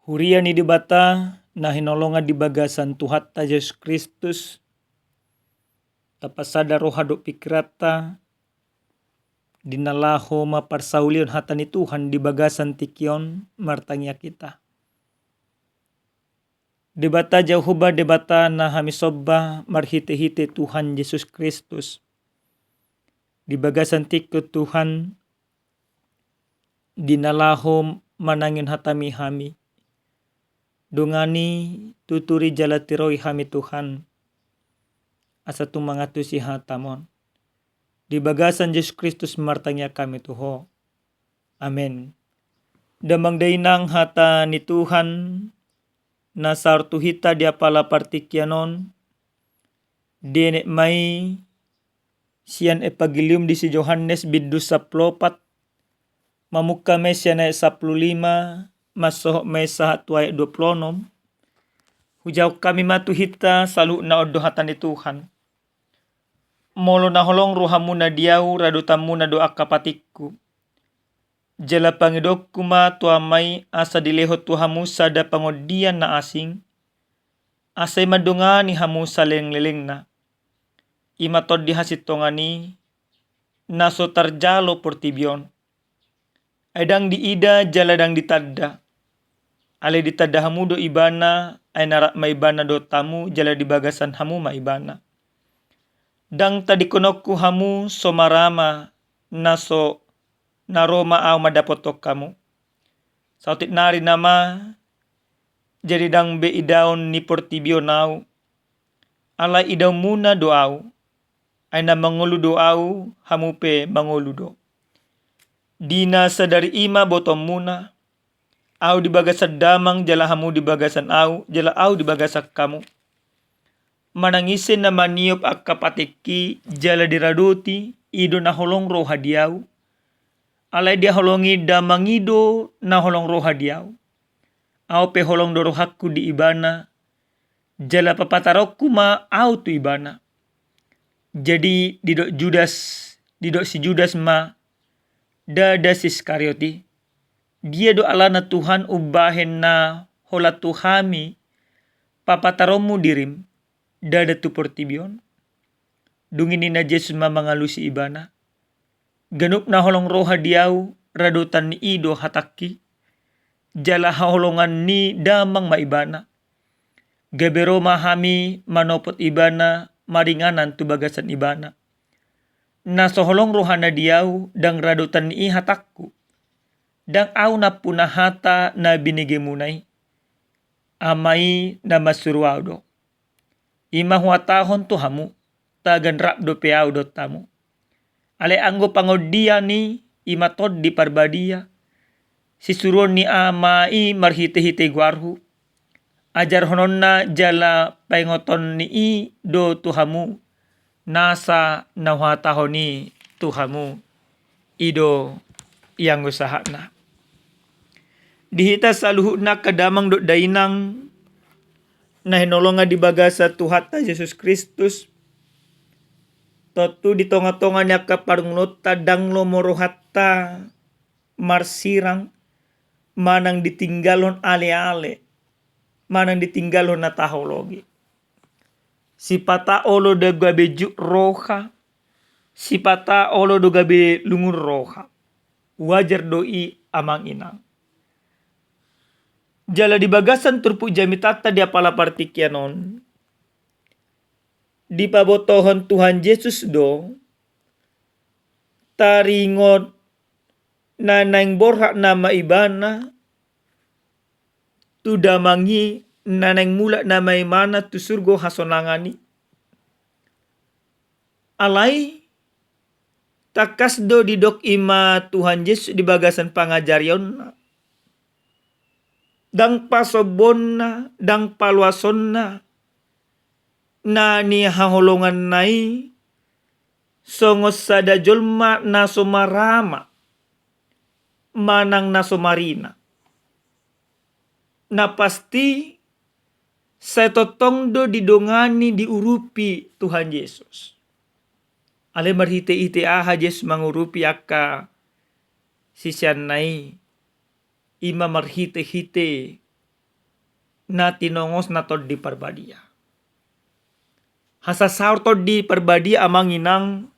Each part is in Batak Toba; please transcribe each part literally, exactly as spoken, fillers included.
Huria ni Debata na hinaholongan di bagasan Tuhanta Jesus Kristus, tapasada roha dohot pikiranta di na laho mamparsaulihon hata ni Tuhan di bagasan tingki on, martangiang hita. Debata Jahowa, Debata na hami somba marhitehite Tuhan Jesus Kristus, di bagasan tingki on Tuhan, di na laho manangihon hatami hami, dongani, tuturi jala tiroi hami Tuhan, asa tung mangantusi hatam on. Di bagasan Jesus Kristus martangiang hami tu Ho. Amen. Damang dainang, hata ni Tuhan na saor tu hita di apala partingkian on, dienet ma i sian Evangelium di si Johannes bindu sampulu opat, mamungka ma i sian ayat sampulu lima, mansohot ma i sahat tu ayat dua pulu onom. Hujahahon hami ma tu hita saluhutna, on do hata ni Tuhan. Molo na holong rohamuna di ahu, radotanmuna do angka patikku. Jala pangidoonku ma tu Ama i, asa dilehon tu hamu sada pangondian na asing, asa i mandongani hamu salelenglelengna. I ma tondi hasintongan i, na so tarjalo portibi on. Ai ndang diida jala ndang ditanda. Alai ditanda hamu do Ibana, ai na rap ma Ibana dohot hamu, jala di bagasan hamu ma Ibana. Ndang tadingkononku hamu so marama, na so na ro ma ahu mandapothon hamu. Saotik nari nama, jadi ndang be idaon ni portibi on ahu. Alai idaonmuna do ahu. Ai na mangolu do ahu, hamu pe mangolu do. Di na sadari i ma botoonmuna, ahu di bagasan Damang, jala hamu di bagasan ahu, jala ahu di bagasan hamu. Manang ise na maniop angka patikki jala diradoti, i do na holong roha di ahu. Alai dihaholongi Damang i do na holong roha di ahu. Ahu pe holong do rohangku di Ibana, jala papataronku ma ahu tu Ibana. Jadi didok Judas, didok si Judas ma, ndada si Iskariot i, dia do alana Tuhan umbahen na holan tu hami papataronmu dirim, ndada tu portibi on? Dung i ninna Jesus ma mangalusi ibana, ganup na holong roha di ahu, radotan ni i do hatangki, jala haholongan ni Damang ma ibana. Gabe ro ma hami manopot ibana, maringanan tu bagasan ibana. Na so holong rohana di ahu, ndang radotan ni i hatangku. Ndang ahu nampuna hata na binegemuna i. Ama i na mansuru ahu do. I ma huhatahon tu hamu, tagan rap dope ahu dohot hamu. Alai anggo pangondian i, i ma Tondi Parbadia, sisuruon ni Ama i marhitehite goarhu, ajarhononna jala paingoton ni i do tu hamu nasa na huhatahon i tu hamu. I do ianggo sahatna. Di hita saluhutna angka damang dohot dainang na hinaholongan di bagasan Tuhanta Jesus Kristus, tontu di tongatonga ni angka parngoluonta ndang lomo rohanta marsirang manang ditinggalhon aleale, manang ditinggalhon na taholongi. Sipata olo do gabe jut roha, sipata olo do gabe lungun roha. Wajar do i amang inang. Jala di bagasan turpuk jamitanta di apala partingkian on, dipabotohon Tuhan Jesus do taringot na naeng borhat nama ibana tu Damang i, na naeng mulak nama ibana tu surgo hasonangan i. Alai tangkas do didok i ma Tuhan Jesus di bagasan pangajarionna, ndang pasombonna, ndang paloasonna na nihaholonganna i songon sada jolma na so marama manang na so marina. Na pasti, sai tongtong do didongani, diurupi Tuhan Jesus. Alai marhitehite aha Jesus mangurupi angka siseanna i? I ma marhitehite na tinongosna Tondi Parbadia. Hasasaor Tondi Parbadia, amang inang,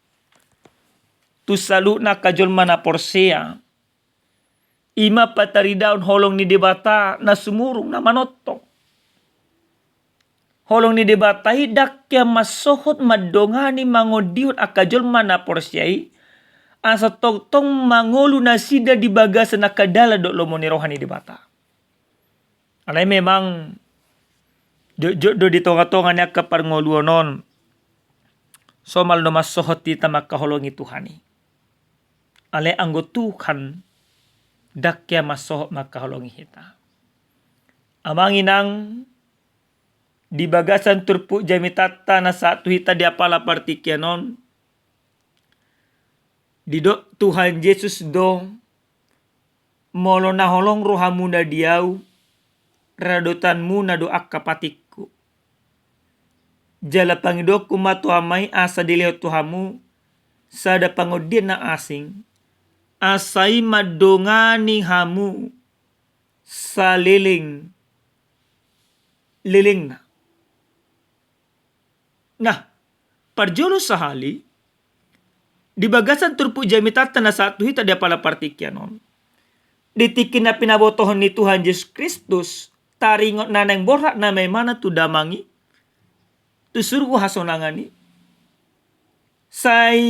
tu saluhutna angka jolma na porsea, i ma pataridaon holong ni Debata na sumurung, na manongtong. Holong ni Debata i ndang hea mansohot mandongani, mangondihon angka jolma na porsea i, asa tongtong mangolu nasida di bagasan angka dalan dohot lomo ni roha ni Debata. Alai memang jotjot do di tongatonga ni angka parngoluon on, somal do mansohot hita mangkaholongi Tuhan i. Alai anggo Tuhan ndang hea mansohot mangkaholongi hita. Amang inang, di bagasan turpuk jamitanta na sahat tu hita di apala partingkian on, didok Tuhan Jesus do: Molo na holong rohamuna di Ahu, radotanmuna do angka patikku. Jala pangidoanku ma tu Ama i asa dilehon tu hamu sada Pangondian na asing, asa i mandongani hamu saleleng lelengna. Nah, parjolo sahali, di bagasan turpuk jamitanta na sahat tu hita di apala partingkian on, di tingki na pinabotohon ni Tuhan Jesus Kristus taringot na naeng borhat na ma ibana tu Damang i, tu surgo hasonangan i, sai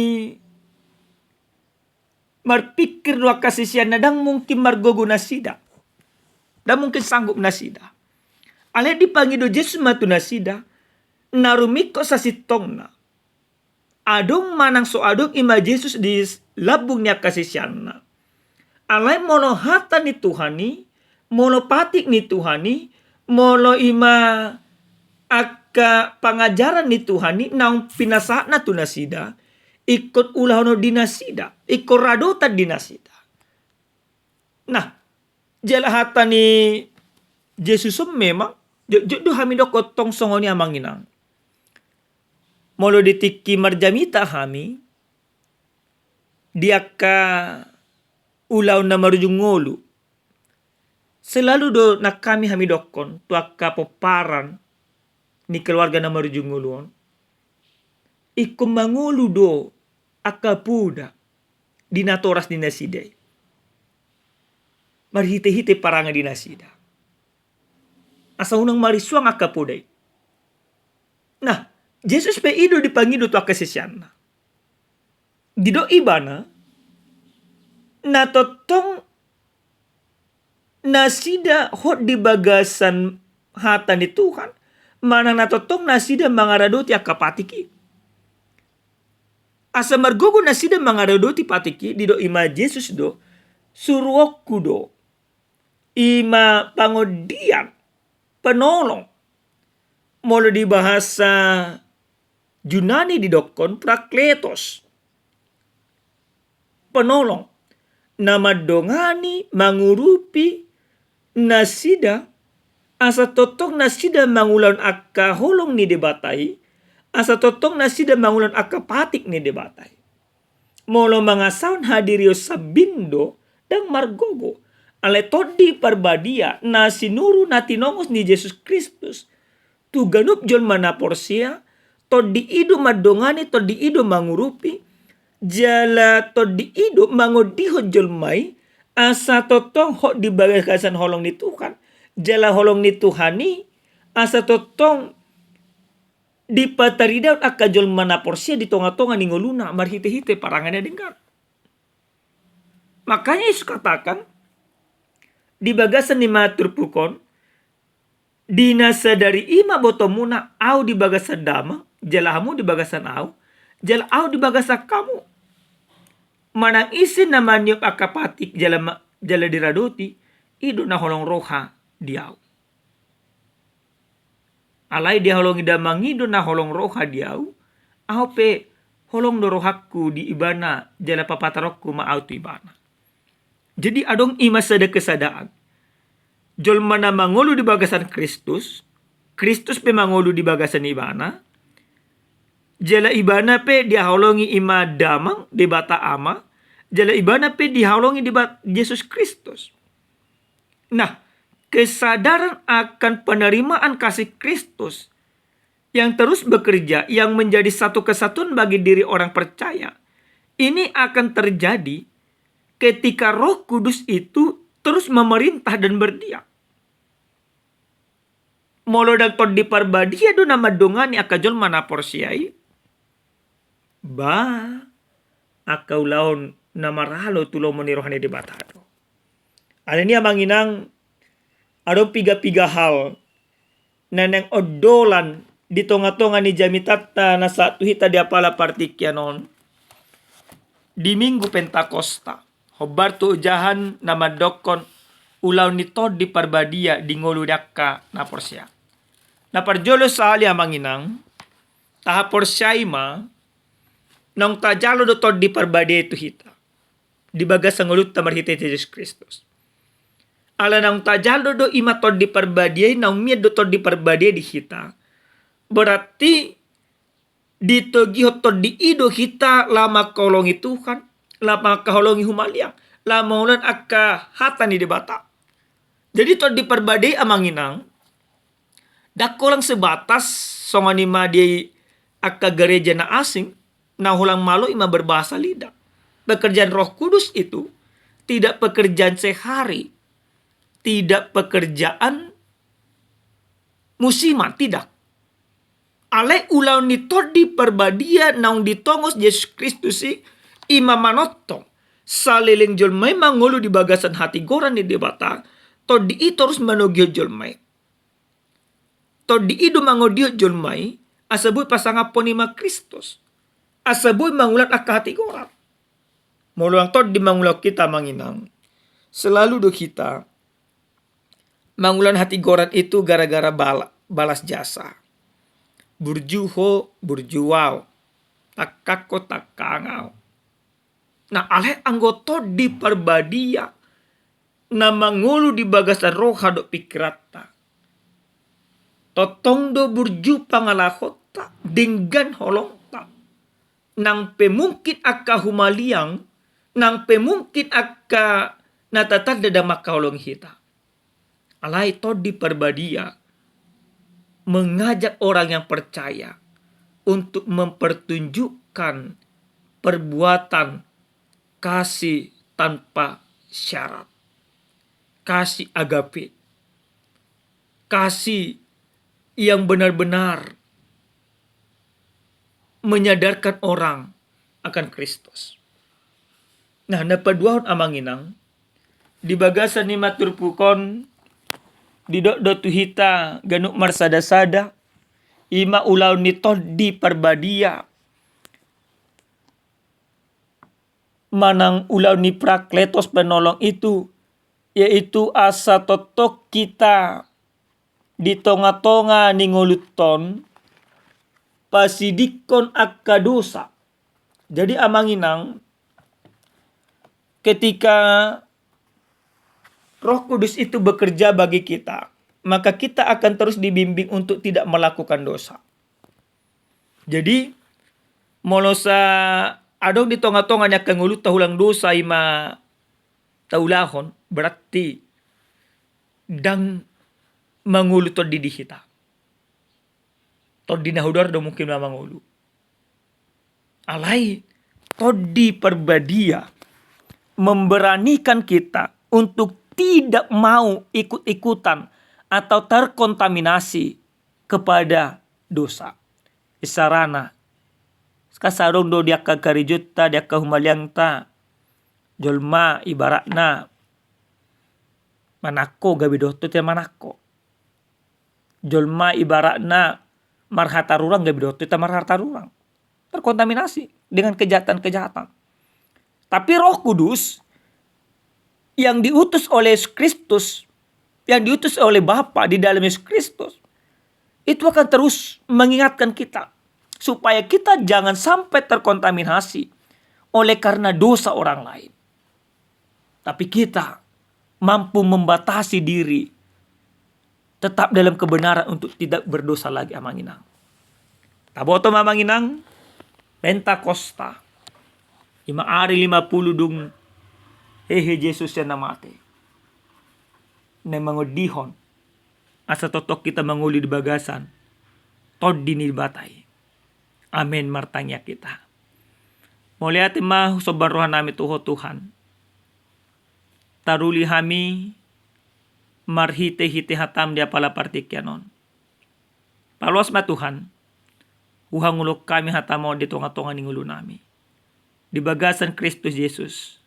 marpingkir do angka siseanna, ndang mungkin margogo nasida, ndang mungkin sanggup nasida. Alai dipangido Jesus ma tu nasida, na rumingkot sasintongna, adong manang so adong, i ma Jesus di lambung ni angka siseanna. Alai molo hata ni Tuhan i, molo patik ni Tuhan i, molo i ma angka pangajaran ni Tuhan i naung pinasahatna tu nasida, ingkon ulahonon di nasida, ingkon radotan di nasida. Nah, jala hata ni Jesus on memang, jotjot do hami dokkon tong songon i, amang inang. Molo di tingki marjamita hami, di angka ulaon na marujung ngolu, selalu do nang hami hami dokkon tu angka pomparan ni keluarga na marujung ngolu on, ingkon mangolu do angka poda di natoras ni nasida i, marhitehite parange di nasida, asa unang marisuang angka poda i. Nah, Jesus pe i do dipangido tu angka siseanna. Didok ibana, na tongtong nasida hot di bagasan hata ni Tuhan, manang na tongtong nasida mangaradoti angka patik i. Asa margogo nasida mangaradoti patik i, didok i ma Jesus do, suruonku do, i ma pangondian, penolong. Molo di bahasa Junani didokkon parakletos, penolong, na mandongani, mangurupi nasida, asa tongtong nasida mangulahon angka holong ni Debata i, asa tongtong nasida mangulahon angka patik ni Debata i. Molo mangasahon hadirion sambing do, ndang margogo. Alai Tondi Parbadia na sinuru, na tinongos ni Jesus Kristus tu ganup jolma na porsea, Tondi i do mandongani, Tondi i do mangurupi, jala Tondi i do mangondihon jolma i, asa tongtong hot di bagasan holong ni Tuhan, jala holong ni Tuhan i asa tongtong dipataridahon angka jolma na porsea di tongatonga ni ngoluna marhitehite parange na denggan. Makanya Jesus katakan di bagasan ni ma turpuk on, di na sadari i ma botoonmuna, Ahu di bagasan Damang, jala hamu di bagasan Ahu, jala Ahu di bagasan hamu. Manang ise na maniop angka patik jala ma-, jala diradoti, i do na holong roha di Ahu. Alai dihaholongi Damang i do na holong roha di Ahu, Ahu pe holong do rohangku di ibana, jala papataronku ma Ahu tu ibana. Jadi adong i ma sada kesadaan. Jolma na mangolu di bagasan Kristus, Kristus pe mangolu di bagasan ibana, jala ibana pe dihaholongi i ma Damang, Debata Ama, jala ibana pe dihaholongi Deba-, Jesus Kristus. Nah, kesadaran akan penerimaan kasih Kristus yang terus bekerja, yang menjadi satu kesatuan bagi diri orang percaya, ini akan terjadi ketika Roh Kudus itu terus memerintah dan berdiam. Molo ndang Tondi Parbadia do na mandongani angka jolma na porsea i, ba angka ulaon na maralo tu lomo ni roha ni Debata do. Alani i, amang inang, adong piga-piga hal na naeng ondolan di tonga-tonga ni jamitanta na sahat tu hita di apala partingkian on di Minggu Pentakosta, hombar tu ojahan na mandokkon ulaon ni Tondi Parbadia di ngolu ni angka na porsea. Na parjolo sahali, amang inang, tahaporseai ma naung tajalo do Tondi Parbadia i tu hita di bagasan ngolunta marhite Jesus Kristus. Ala naung tajalo do i ma Tondi Parbadia i, naung mian do Tondi Parbadia i di hita, berarti ditogihon Tondi i do hita laho mangkaholongi Tuhan, laho mangkaholongi humaliang, laho mangulahon angka hata ni Debata. Jadi Tondi Parbadia i, amang inang, ndang holan sebatas songon i ma di angka gereja na asing, na holan malo i ma berbahasa lidah. Pekerjaan Roh Kudus itu tidak pekerjaan sehari, tidak pekerjaan musiman, tidak. Alai ulaon ni Tondi Parbadia naung ditongos Jesus Kristus i, i ma manongtong saleleng jolma i mangolu di bagasan hatigoran ni Debata. Tondi i torus manogihon jolma i. Tondi i do mangodihon jolma i asa boi pasangaphon i ma Kristus, asa boi mangulahon angka hatigoran. Molo ndang Tondi mangulahon hita, amang inang, selalu do hita mangulahon hatigoran itu gara-gara bala-, balas jasa. Burju ho, burju au. Tangkang ho, tangkang au. Nah, alai anggo Tondi Parbadia na mangolu di bagasan roha dohot pingkiranta, tongtong do burju pangalahonta, denggan holongta. Nang pe mungkin angka humaliang, nang pe mungkin angka na tatanda ndang mangkaholongi hita, alai Tondi Parbadia mengajak orang yang percaya untuk mempertunjukkan perbuatan kasih tanpa syarat, kasih agape, kasih yang benar-benar menyadarkan orang akan Kristus. Nah, na paduahon, amang inang, di bagasan i ma turpuk on didok do tu hita ganup marsada-sada, i ma ulaon ni Tondi Parbadia manang ulaon ni Parakletos penolong itu, yaitu asa tongtong hita di tonga-tonga ni ngolunta on pasidingkon angka dosa. Jadi, amang inang, ketika Roh Kudus itu bekerja bagi kita, maka kita akan terus dibimbing untuk tidak melakukan dosa. Jadi, molo sa adong di tonga-tonga ni angka ngolunta hulang dosa i ma taulahon, berarti ndang mangolu Tondi di hita. Tondi na hudor do mungkin ma mangolu. Alai Tondi Parbadia memberanikan kita untuk tidak mau ikut-ikutan atau terkontaminasi kepada dosa. Isarana, kan sai adong do di angka karejota, di angka humaliangta, jolma ibaratna manangko, gabe dohot hita manangko. Jolma ibaratna marhata rurang, gabe dohot hita marhata rurang. Terkontaminasi dengan kejahatan-kejahatan. Tapi Roh Kudus yang diutus oleh Yesus Kristus, yang diutus oleh Bapa di dalam Yesus Kristus, itu akan terus mengingatkan kita supaya kita jangan sampai terkontaminasi oleh karena dosa orang lain. Tapi kita mampu membatasi diri tetap dalam kebenaran untuk tidak berdosa lagi, amang inang. Taboto ma, amang inang, Pentakosta, i ma ari lima pulu dung hehe Jesus sian na mate. na mangondihon asa tongtong hita mangolu di bagasan Tondi ni Debata i. Amen. Martangiang hita. Mauliate ma husomba roha nami tu Ho Tuhan. Taruli hami marhitehite hataM di apala partingkian on. Paloas ma Tuhan, huhangoluhon hami hataM on di tongatonga ni ngolu nami. Di bagasan Kristus Jesus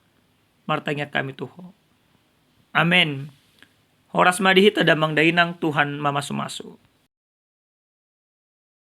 martangiang hami tu Ho. Amen. Horas ma di hita damang dainang, Tuhan mamasumasu.